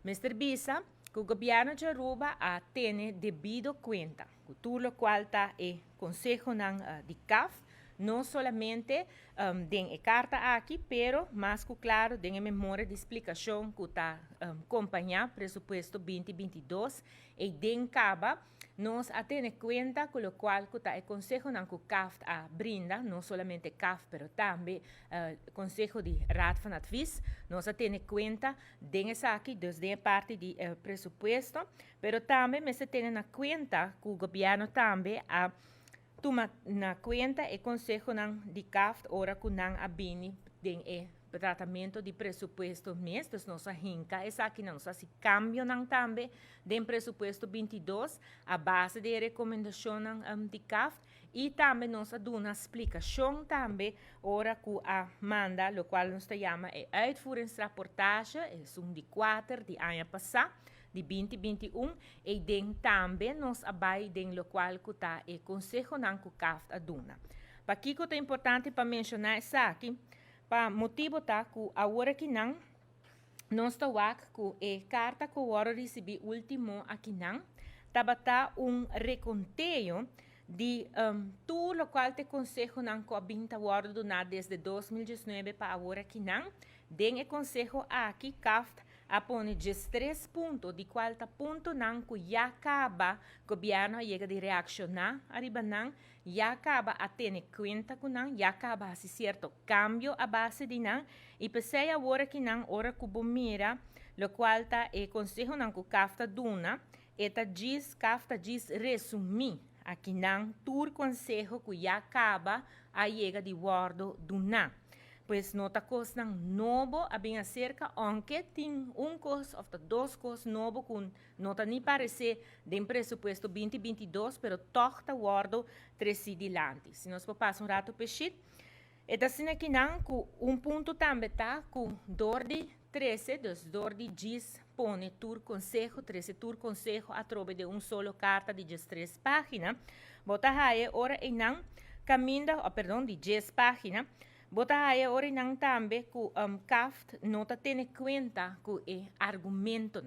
Mester bisa ku gobièrnu di Aruba a tene debido kuenta ku tur lokual ta e konsehonan di CAFT, no solamente den e karta aki, pero mas ku klaro den e memoria di splikashon ku ta kompañá presupuesto 2022 i den kaba nos a tene kuenta ku lokual ku ta e konsehonan ku CAFT a brinda, no solamente CAFT, pero tambe Konseho di Raad van Advies. Nos a tene kuenta den esaki, dus den parti di presupuesto, pero tambe mester tene na kuenta ku gobièrnu tambe a tuma na kuenta e konsehonan di CAFT ora ku nan a bini den e tratamentu di presupuesto mes. Dus nos a hinka esaki, nos a hasi kambionan tambe den presupuesto 22 a base di rekomendashonnan di CAFT i tambe nos a duna splikashon tambe ora ku a manda lokual nos ta yama e uitvoeringsrapportage, esun di 4 di aña pasá, di 2021, i den tambe nos a bai den lokual ku ta e konsehonan ku CAFT a duna. Pakiko ta importante pa menshoná esaki? Pa motibu ta ku awor akinan nos ta wak ku e karta ku a risibí último akinan tabata un rekonteo di tur lokual ta konsehonan ku a bin ta wòrdu duná desde 2019 pa awor akinan. Den e konseho aki CAFT a pone 3 punto, di kual ta puntonan ku ya kaba gobièrnu a yega di reakshoná ariba nan, ya kaba a tene kuenta ku nan, ya kaba hasi sierto kambio a base di nan, i p'esei awor akinan ora ku bo mira lokual ta e konsehonan ku CAFT a duna, e ta djis CAFT ta djis resumí akinan tur konseho ku ya kaba a yega di wòrdu duná. Pues no ta kosnan nobo a bin aserka, aunke tin un kos òf ta dos kos nobo ku no ta ni paresé den presupuesto 2022, pero tòg ta wòrdu tresí dilanti. Si nos por pasa un ratu p'e sheet, e ta asina akinan ku un punto tambe ta ku dor di 13, dus dor di djis pone tur konseho, 13 tur konseho atrobe den un solo karta di 13 página, bo ta haña ora einan kaminda, oh, perdon, di 10 página, bo ta haña ora einan tambe ku CAFT no ta tene kuenta ku e argumento.